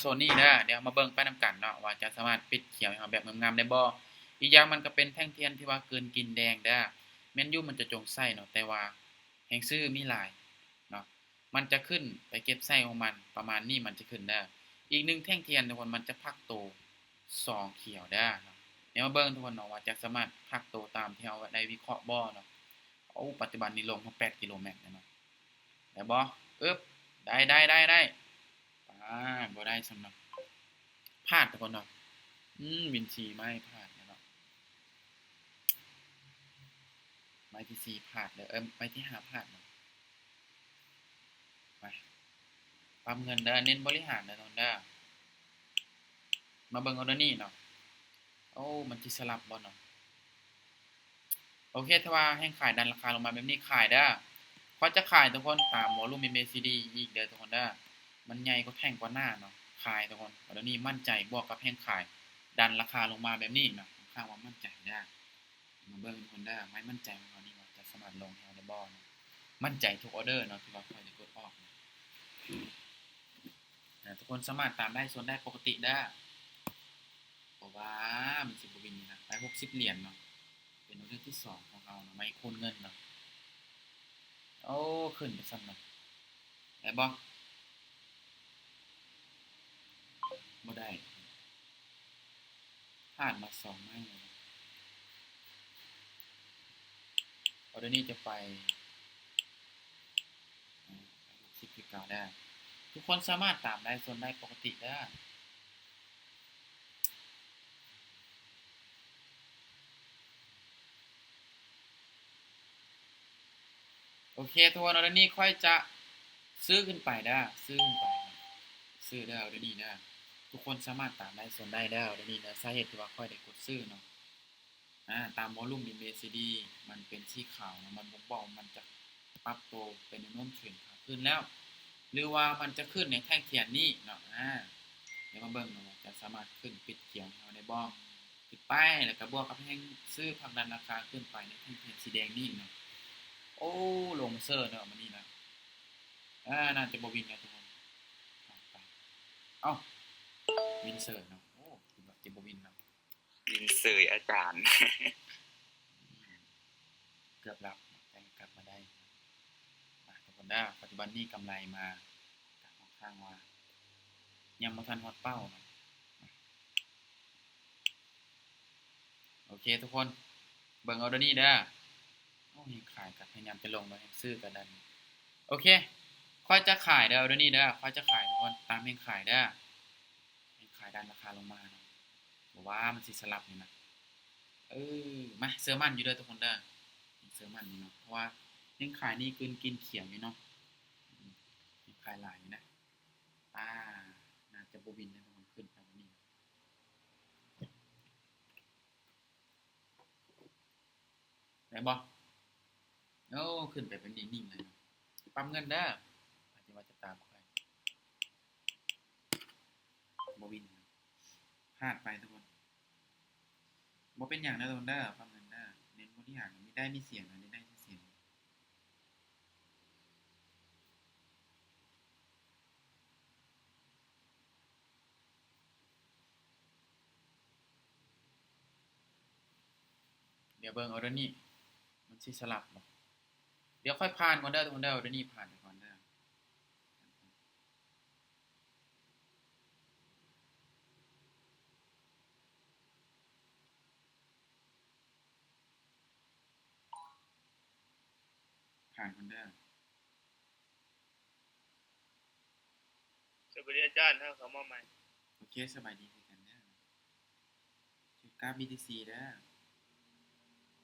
ໂຊນນີ້ເດີ ດຽວເຮົາມາເບິ່ງໄປນຳກັນເນາະ ວ່າຈະສາມາດປິດຂຽວໃຫ້ເຮົາແບບງາມໆໄດ້ບໍ່. ອີກຢ່າງມັນກໍເປັນແທ່ງທຽນທີ່ວ່າເກີນກິນແດງເດີ. ແມ່ນຢູ່ມັນຈະຈົ່ງໃຊ້ເນາະ ແຕ່ວ່າແຮງຊື້ມີຫຼາຍເນາະ. ມັນຈະຂຶ້ນໄປເກັບໃຊ້ຂອງມັນ ປະມານນີ້ມັນຈະຂຶ້ນເດີ. ອີກໜຶ່ງແທ່ງທຽນທຸກຄົນ ມັນຈະພັກໂຕສອງຂຽວເດີ. ດຽວມາເບິ່ງທຸກຄົນເນາະ ວ່າຈະສາມາດພັກໂຕຕາມທີ່ເຮົາໄດ້ວິເຄາະບໍ່ເນາະ. ໂອ້ ປັດຈຸບັນນີ້ລົງມາແປດກິໂລແມັດແລ້ວເນາະ. ໄດ້ບໍ່? ອຶບ ໄດ້ ໄດ້ ໄດ້ ໄດ້. ອາ ບໍ່ໄດ້ຊ້ຳເນາະ. ພາດທຸກຄົນເນາະ. ອືມ ວິນສີ່ໄມ້ພາດແລ້ວເນາະ. ໄມ້ທີສີ່ພາດເດີ ເອີ ໄມ້ທີຫ້າພາດເນາະ. ໄປ ປັບເງິນເດີ ເນັ້ນບໍລິຫານເດີທຸກຄົນເດີ. ມາເບິ່ງເອົາເດີນີ້ເນາະ. ໂອ້ ມັນຊິສະຫຼັບບໍ່ເນາະ? ໂອເຄ ຖ້າວ່າແຮງຂາຍດັນລາຄາລົງມາແບບນີ້ ຂາຍເດີ. ຂ້ອຍຈະຂາຍທຸກຄົນ ຕາມວໍລຸ່ມເອັມເອຊີດີອີກເດີທຸກຄົນເດີ. ມັນໃຫຍ່ກວ່າແທ່ງກ່ອນໜ້າເນາະ. ຂາຍທຸກຄົນ ເອົາເດີນີ້ໝັ້ນໃຈ ບວກກັບແຮງຂາຍດັນລາຄາລົງມາແບບນີ້ເນາະ ຂ້ອນຂ້າງວ່າໝັ້ນໃຈເດີ. ມາເບິ່ງທຸກຄົນເດີ ໄມ້ໝັ້ນໃຈຂອງເຮົານີ້ວ່າຈະສາມາດລົງໃຫ້ເຮົາໄດ້ບໍ່ເນາະ. ໝັ້ນໃຈທຸກອໍເດີເນາະ ທີ່ວ່າຂ້ອຍໄດ້ກົດອອກ. ອາ ທຸກຄົນສາມາດຕາມໄດ້ ສ່ວນໄດ້ປົກກະຕິເດີ ເພາະວ່າມັນຊິບໍ່ວິນນີ້ນະ. ໄດ້ຫົກສິບຫຼຽນເນາະ ເປັນອໍເດີທີສອງຂອງເຮົາເນາະ ໄມ້ຄູນເງິນເນາະ. ໂອ້ ຂຶ້ນໄປຊ້ຳເນາະ. ໄດ້ບໍ່? ບໍ່ໄດ້. ພາດມາສອງໄມ້ແລ້ວ. ອໍເດີນີ້ຈະໄປ ອາ ຫົກສິບຄືເກົ່າເດີ. ທຸກຄົນສາມາດຕາມໄດ້ ສ່ວນໄດ້ປົກກະຕິເດີ. ໂອເຄ ທຸກຄົນ ອໍເດີນີ້ຂ້ອຍຈະຊື້ຂຶ້ນໄປເດີ ຊື້ຂຶ້ນໄປ ຊື້ເດີ ອໍເດີນີ້ເດີ. ທຸກຄົນສາມາດຕາມໄດ້ ສ່ວນໄດ້ເດີ ອໍເດີນີ້ເດີ. ສາເຫດທີ່ວ່າຂ້ອຍໄດ້ກົດຊື້ເນາະ ອາ ຕາມວໍລຸ່ມເອັມເອຊີດີ ມັນເປັນສີຂາວເນາະ ມັນບົ່ງບອກວ່າມັນຈະປັບໂຕເປັນແນວໂນ້ມເທຣນຂາຂຶ້ນແລ້ວ ຫຼືວ່າມັນຈະຂຶ້ນໃນແທ່ງທຽນນີ້ເນາະ. ອາ ດຽວມາເບິ່ງເນາະ ຈະສາມາດຂຶ້ນປິດຂຽວໃຫ້ເຮົາໄດ້ບໍ່? ຂຶ້ນໄປ ແລ້ວກໍບວກກັບແຮງຊື້ຜັກດັນລາຄາຂຶ້ນໄປໃນແທ່ງທຽນສີແດງນີ້ເນາະ. ໂອ້ ລົງເຊີເນາະ ມື້ນີ້ນະ. ອາ ໜ້າຈະບໍ່ວິນແລ້ວທຸກຄົນ. ໄປ ເອົ້າ ວິນເຊີເນາະ. ໂອ້ ຈະບໍ່ ຈະບໍ່ວິນເນາະ. ວິນເຊີຍອາຈານ. ເກືອບຫຼັບ ແຕ່ກໍກັບມາໄດ້. ມາທຸກຄົນເດີ ປັດຈຸບັນນີ້ກຳໄລມາ ກໍຄ່ອນຂ້າງວ່າຍັງບໍ່ທັນຮອດເປົ້າເນາະ. ໂອເຄທຸກຄົນ ເບິ່ງອໍເດີນີ້ເດີ. ໂອ້ ແຮງຂາຍກໍພະຍາຍາມຈະລົງເນາະ ແຮງຊື້ກໍດັນ. ໂອເຄ ຂ້ອຍຈະຂາຍເດີ ອໍເດີນີ້ເດີ ຂ້ອຍຈະຂາຍທຸກຄົນ ຕາມແຮງຂາຍເດີ. ແຮງຂາຍດັນລາຄາລົງມາເນາະ ບໍ່ວ່າມັນຊິສະຫຼັບນີ້ນະ. ເອີ ມາ ເຊື່ອໝັ້ນຢູ່ເດີທຸກຄົນເດີ ເຊື່ອໝັ້ນຢູ່ເນາະ ເພາະວ່າແຮງຂາຍນີ້ເກີນກິນຂຽວຢູ່ເນາະ ແຮງຂາຍຫຼາຍຢູ່ນະ. ອາ ໜ້າຈະບໍ່ວິນເດີທຸກຄົນ ຂຶ້ນໄປແບບນີ້ ໄດ້ບໍ່? ໂອ້ ຂຶ້ນໄປເປັນໜິ່ງໆເລີຍເນາະ. ປັບເງິນເດີ ໃຜທີ່ວ່າຈະຕາມຂ້ອຍ ບໍ່ວິນ ພາດໄປທຸກຄົນ. ບໍ່ເປັນຫຍັງເດີທຸກຄົນເດີ ປັບເງິນເດີ ເນັ້ນບໍລິຫານ ມີໄດ້ມີເສຍນະ ໄດ້ໄດ້ເສຍນະ. ດຽວເບິ່ງອໍເດີນີ້ ມັນຊິສະຫຼັບບໍ່? ດຽວຂ້ອຍຜ່ານກ່ອນເດີທຸກຄົນເດີ ອໍເດີນີ້ຜ່ານໄປກ່ອນເດີ. ຜ່ານກ່ອນເດີ. ສະບາຍດີອາຈານ ທາງເຂົາມາໃໝ່. ໂອເຄ ສະບາຍດີຄືກັນເດີ. ຖືກາບບີທີຊີເດີ.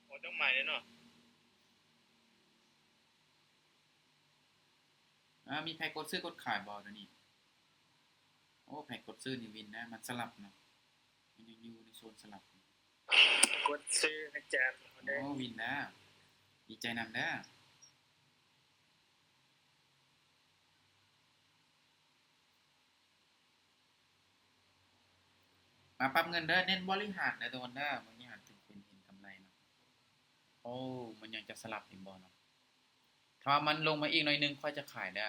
ໂອ້ ຕ້ອງໃໝ່ເລີຍເນາະ. ອາ ມີໃຜກົດຊື້ກົດຂາຍບໍ່ດຽວນີ້? ໂອ້ ໃຜກົດຊື້ນີ້ວິນນະ ມັນສະຫຼັບເນາະ ມັນຍັງຢູ່ໃນໂຊນສະຫຼັບ. ກົດຊື້ອາຈານເຮົາເດີ. ໂອ້ ວິນນະ ດີໃຈນຳເດີ. ມາປັບເງິນເດີ ເນັ້ນບໍລິຫານເດີທຸກຄົນເດີ ບໍລິຫານຈຶ່ງເປັນເຫັນກຳໄລເນາະ. ໂອ້ ມັນຍັງຈະສະຫຼັບອີກບໍ່ເນາະ? ຖ້າວ່າມັນລົງມາອີກໜ້ອຍໜຶ່ງ ຂ້ອຍຈະຂາຍເດີ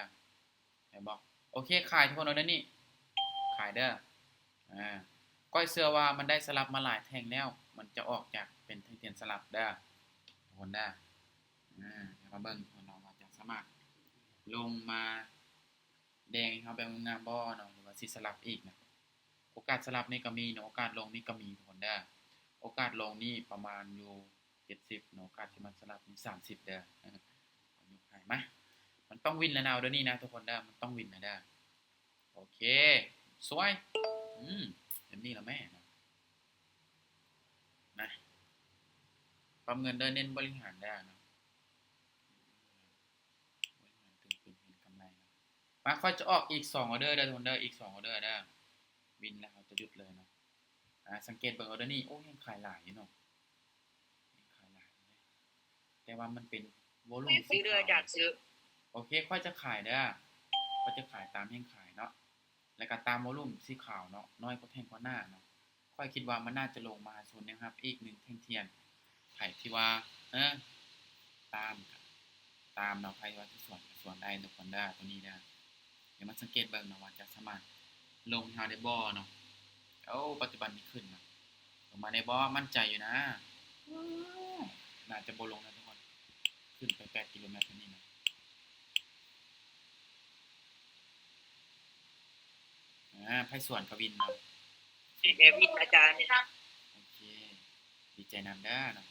ເຫັນບໍ່? ໂອເຄ ຂາຍທຸກຄົນເດີນີ້. ຂາຍເດີ້. ອາ ຂ້ອຍເຊື່ອວ່າມັນໄດ້ສະຫຼັບມາຫຼາຍແທ່ງແລ້ວ ມັນຈະອອກຈາກເປັນແທ່ງທຽນສະຫຼັບເດີ້ ທຸກຄົນເດີ້. ອາ ດຽວມາເບິ່ງເນາະວ່າຈະສາມາດລົງມາແດງໃຫ້ເຮົາແບບງາມໆບໍ່ເນາະ ຫຼືວ່າຊິສະຫຼັບອີກນະ. ໂອກາດສະຫຼັບນີ້ກໍມີເນາະ ໂອກາດລົງນີ້ກໍມີ ທຸກຄົນເດີ້. ໂອກາດລົງນີ້ປະມານຢູ່ເຈັດສິບເນາະ ໂອກາດທີ່ມັນສະຫຼັບນີ້ສາມສິບເດີ້. ເອີ ຍົກໃຫ້ມາ ມັນຕ້ອງວິນແລ້ວນະ ເອົາດຽວນີ້ນະ ທຸກຄົນເດີ້ ມັນຕ້ອງວິນແລ້ວເດີ້. ໂອເຄ ສວຍ ອືມ ແບບນີ້ລະແມ່ນະ ນະ ປັບເງິນເດີ້ ເນັ້ນບໍລິຫານເດີ້ເນາະ ບໍລິຫານເຖິງເປັນເຫັນກຳໄລເນາະ. ມາ ຂ້ອຍຈະອອກອີກສອງອອເດີເດີ້ ທຸກຄົນເດີ້ ອີກສອງອອເດີເດີ້ ວິນແລ້ວເຮົາຈະຢຸດເລີຍເນາະ. ອາ ສັງເກດເບິ່ງອອເດີນີ້ ໂອ້ ແຮງຂາຍຫຼາຍຢູ່ເນາະ ແຮງຂາຍຫຼາຍຢູ່ເດ້ ແຕ່ວ່າມັນເປັນວໍລຸ່ມສີຂາວ. ໂອເຄ ຂ້ອຍຈະຂາຍເດີ້ ຂ້ອຍຈະຂາຍຕາມແຮງຂາຍເນາະ ແລ້ວກໍຕາມວໍລຸ່ມສີຂາວເນາະ ນ້ອຍກວ່າແທ່ງກ່ອນໜ້າເນາະ. ຂ້ອຍຄິດວ່າມັນໜ້າຈະລົງມາໂຊນແນວຮັບອີກໜຶ່ງແທ່ງທຽນ. ໃຜທີ່ວ່າ ເອີ ຕາມ ຕາມເນາະ ໃຜວ່າຈະສວນກໍສວນໄດ້ ທຸກຄົນເດີ້ ໂຕນີ້ເດີ້. ດຽວມາສັງເກດເບິ່ງເນາະວ່າຈະສາມາດລົງໃຫ້ເຮົາໄດ້ບໍ່ເນາະ. ໂອ້ ປັດຈຸບັນນີ້ຂຶ້ນເນາະ ລົງມາໄດ້ບໍ່? ໝັ້ນໃຈຢູ່ນະ. ວ້າວ ໜ້າຈະບໍ່ລົງນະທຸກຄົນ ຂຶ້ນໄປແປດກິໂລແມັດແບບນີ້ນະ. ອາ ໃຜສວນກໍວິນເນາະ ເອ ວິນອາຈານ. ໂອເຄ ດີໃຈນຳເດີ້ເນາະ.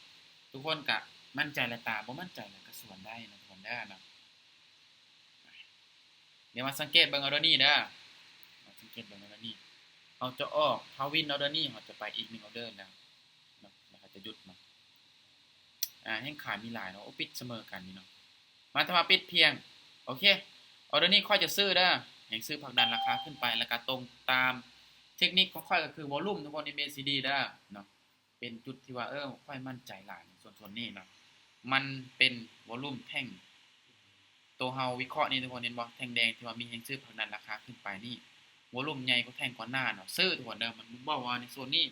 ທຸກຄົນກະໝັ້ນໃຈແລ້ວ ຕາບໍ່ໝັ້ນໃຈແລ້ວກະສວນໄດ້ເນາະ ທຸກຄົນເດີ້ເນາະ. ດຽວມາສັງເກດເບິ່ງອອເດີນີ້ເດີ້ ມາສັງເກດເບິ່ງອອເດີນີ້ ເຮົາຈະອອກ ຖ້າວິນອອເດີນີ້ ເຮົາຈະໄປອີກໜຶ່ງອອເດີນະເນາະ ແລ້ວເຮົາຈະຢຸດເນາະ. ອາ ແຮງຂາຍມີຫຼາຍເນາະ ໂອ ປິດສະເໝີກັນນີ້ເນາະ. ມາ ຖ້າວ່າປິດພຽງ ໂອເຄ ອອເດີນີ້ຂ້ອຍຈະຊື້ເດີ້ ແຮງຊື້ຜັກດັນລາຄາຂຶ້ນໄປ ແລ້ວກະຕົງຕາມເທັກນິກຂອງຂ້ອຍ ກໍຄືວໍລຸ່ມ ທຸກຄົນ ເອັມເອຊີດີເດີ້ເນາະ. ເປັນຈຸດທີ່ວ່າ ເອີ ຂ້ອຍໝັ້ນໃຈຫຼາຍໃນສ່ວນ ສ່ວນນີ້ເນາະ ມັນເປັນວໍລຸ່ມແທ່ງ ໂຕເຮົາວິເຄາະນີ້ ທຸກຄົນເຫັນບໍ່ ແທ່ງແດງທີ່ວ່າມີແຮງຊື້ຜັກດັນລາຄາຂຶ້ນໄປນີ້ ວໍລຸ່ມໃຫຍ່ກວ່າແທ່ງກ່ອນໜ້າເນາະ ຊື້ ທຸກຄົນເດີ້. ມັນບອກວ່າໃນໂຊນນີ້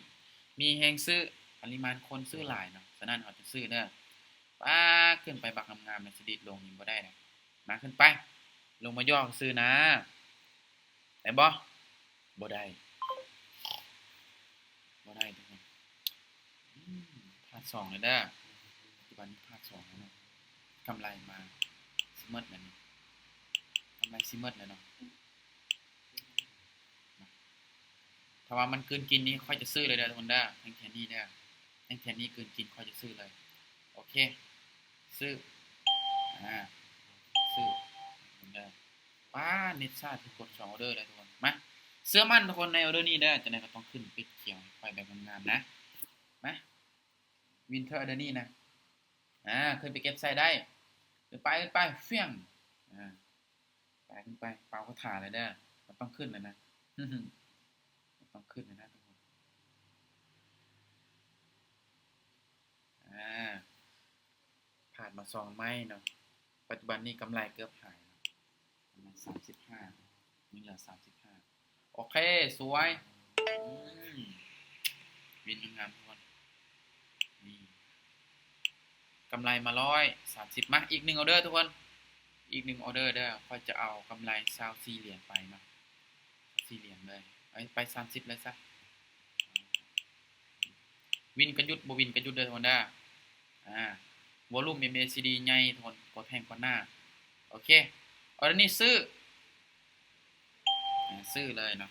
ມີແຮງຊື້ ປະລິມານຄົນຊື້ຫຼາຍເນາະ ສະນັ້ນເຮົາຈະຊື້ເດີ້. ປາ ຂຶ້ນໄປບັກງາມໆ ແລ້ວຊິດີດລົງນີ້ບໍ່ໄດ້ນະ. ມາ ຂຶ້ນໄປ ລົງມາຫຍໍ້ຊື່ນະ ໄດ້ບໍ່? ບໍ່ໄດ້ ບໍ່ໄດ້ທຸກຄົນ. ອືມ ພາດສອງແລ້ວເດີ້ ປັດຈຸບັນນີ້ພາດສອງແລ້ວເນາະ. ກຳໄລມາຊິໝົດແລ້ວນີ້ ກຳໄລຊິໝົດແລ້ວເນາະ. ຖ້າວ່າມັນກືນກິນນີ້ ຂ້ອຍຈະຊື້ເລີຍເດີ້ ທຸກຄົນເດີ້ ແທ່ງແຄນນີ້ເດີ້ ແທ່ງແຄນນີ້ກືນກິນ ຂ້ອຍຈະຊື້ເລີຍ. ໂອເຄ ຊື້ ອາ ຊື້ເດີ້. ປ້າ ເນັດຊ້າ ຄືກົດສອງອອເດີເລີຍທຸກຄົນ. ມາ ເຊື່ອໝັ້ນທຸກຄົນໃນອອເດີນີ້ເດີ້ ຈັ່ງໃດກໍຕ້ອງຂຶ້ນປິດຂຽວໃຫ້ຂ້ອຍແບບງາມໆນະ. ມາ ວິນເທີອອເດີນີ້ນະ ອາ ຂຶ້ນໄປເກັບໃສ່ໄດ້ ຂຶ້ນໄປ ຂຶ້ນໄປ ຟຽງ ອາ ໄປ ຂຶ້ນໄປ ເປົ່າຄາຖາເລີຍເດີ້ ມັນຕ້ອງຂຶ້ນແລ້ວນະ ມັນຕ້ອງຂຶ້ນແລ້ວນະທຸກຄົນ. ອາ ພາດມາສອງໄມ້ເນາະ ປັດຈຸບັນນີ້ກຳໄລເກືອບຫາຍເນາະ ປະມານສາມສິບຫ້າ ຍັງເຫຼືອສາມສິບຫ້າ. ໂອເຄ ສວຍ ອືມ ວິນງາມໆ ທຸກຄົນ. ນີ້ ກຳໄລມາຮ້ອຍສາມສິບ. ມາ ອີກໜຶ່ງອອເດີທຸກຄົນ ອີກໜຶ່ງອອເດີເດີ້. ຂ້ອຍຈະເອົາກຳໄລຊາວສີ່ຫຼຽນໄປເນາະ ຊາວສີ່ຫຼຽນເລີຍ ເອີຍ ໄປສາມສິບເລີຍຊະ. ວິນກໍຢຸດ ບໍ່ວິນກໍຢຸດເດີ້ທຸກຄົນເດີ້. ອາ ວໍລຸ່ມເອັມເອຊີດີໃຫຍ່ທຸກຄົນ ກວ່າແທ່ງກ່ອນໜ້າ. ໂອເຄ ອອເດີນີ້ຊື້ ອາ ຊື້ເລີຍເນາະ.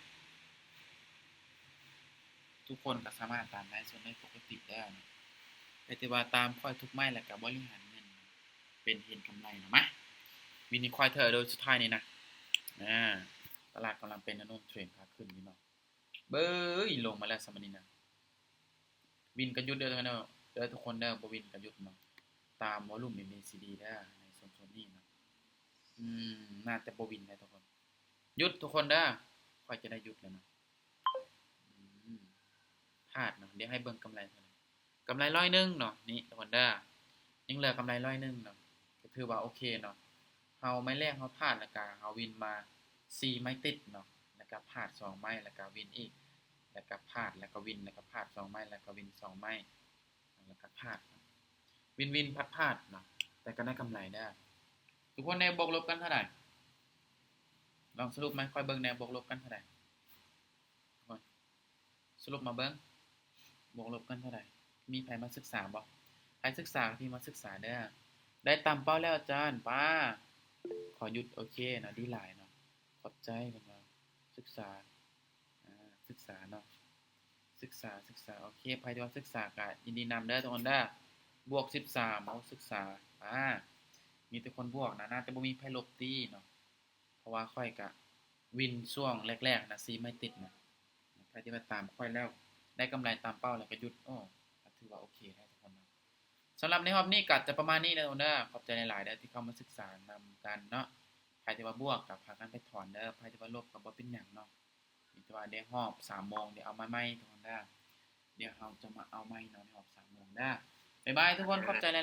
ທຸກຄົນກໍສາມາດຕາມໄລຟ໌ສົດໄດ້ປົກກະຕິເດີ້ເນາະ ແຕ່ທີ່ວ່າຕາມຂ້ອຍທຸກໄມ້ ແລ້ວກໍບໍລິຫານເງິນເປັນເຫັນກຳໄລເນາະ. ມາ ວິນນີ້ຂ້ອຍເທີໂດຍສຸດທ້າຍນີ້ນະ. ອາ ຕະຫຼາດກຳລັງເປັນແນວໂນ້ມເທຣນຂາຂຶ້ນຢູ່ເນາະ. ເບີຍ ລົງມາແລ້ວຊະບັດນີ້ນະ. ວິນກໍຢຸດເດີ້ເນາະ ເດີ້ທຸກຄົນເດີ້ ບໍ່ວິນກໍຢຸດເນາະ ຕາມວໍລຸ່ມເອັມເອຊີດີເດີ້ ໃນໂຊນໆນີ້ເນາະ. ອືມ ໜ້າຈະບໍ່ວິນແລ້ວທຸກຄົນ ຢຸດທຸກຄົນເດີ້. ຂ້ອຍຈະໄດ້ຢຸດແລ້ວເນາະ. ອືມ ພາດເນາະ ດຽວໃຫ້ເບິ່ງກຳໄລເທົ່າໃດ. ກຳໄລຮ້ອຍໜຶ່ງເນາະ ນີ້ທຸກຄົນເດີ້ ຍັງເຫຼືອກຳໄລຮ້ອຍໜຶ່ງເນາະ ກໍຖືວ່າໂອເຄເນາະ. ເຮົາໄມ້ແລກເຮົາພາດ ແລ້ວກະເຮົາວິນມາສີ່ໄມ້ຕິດເນາະ ແລ້ວກະພາດສອງໄມ້ ແລ້ວກະວິນອີກ ແລ້ວກະພາດ ແລ້ວກະວິນ ແລ້ວກະພາດສອງໄມ້ ແລ້ວກະວິນສອງໄມ້ ແລ້ວກະພາດ ວິນໆ ພາດໆ ເນາະ ແຕ່ກໍໄດ້ກຳໄລເດີ້. ທຸກຄົນໄດ້ບວກລົບກັນເທົ່າໃດ? ລອງສະຫຼຸບມາໃຫ້ຂ້ອຍເບິ່ງແດ່ ບວກລົບກັນເທົ່າໃດ? ສະຫຼຸບມາເບິ່ງ ບວກລົບກັນເທົ່າໃດ? ມີໃຜມາສຶກສາບໍ່? ໃຜສຶກສາກໍພິມວ່າສຶກສາເດີ້. ໄດ້ຕາມເປົ້າແລ້ວອາຈານ. ປ້າ ຂໍຢຸດ. ໂອເຄເນາະ ດີຫຼາຍເນາະ ຂອບໃຈ. ເພິ່ນວ່າສຶກສາ ອາ ສຶກສາເນາະ ສຶກສາ ສຶກສາ. ໂອເຄ ໃຜທີ່ວ່າສຶກສາກໍຍິນດີນຳເດີ້ທຸກຄົນເດີ້. ບວກສິບສາມ ເອົາ ສຶກສາ. ອາ ມີແຕ່ຄົນບວກນະ ໜ້າຈະບໍ່ມີໃຜລົບຕິເນາະ. ເພາະວ່າຂ້ອຍກະວິນຊ່ວງແລກໆນະ ສີ່ໄມ້ຕິດນະ. ໃຜທີ່ວ່າຕາມຂ້ອຍແລ້ວໄດ້ກຳໄລຕາມເປົ້າແລ້ວກໍຢຸດ ໂອ້ ກໍຖືວ່າໂອເຄແລ້ວທຸກຄົນເນາະ. ສຳລັບໃນຮອບນີ້ກໍຈະປະມານນີ້ເດີ້ທຸກຄົນເດີ້. ຂອບໃຈຫຼາຍໆເດີ້ທີ່ເຂົ້າມາສຶກສານຳກັນເນາະ. ໃຜທີ່ວ່າບວກກໍພາກັນໄປຖອນເດີ້. ໃຜທີ່ວ່າລົບກໍບໍ່ເປັນຫຍັງເນາະ. ມີແຕ່ວ່າໃນຮອບສາມໂມງ ດຽວເອົາມາໃໝ່ທຸກຄົນເດີ້. ດຽວເຮົາຈະມາເອົາໃໝ່ເນາະ ໃນຮອບສາມໂມງເດີ້. ບາຍບາຍທຸກຄົນ ຂອບໃຈຫຼາຍໆ.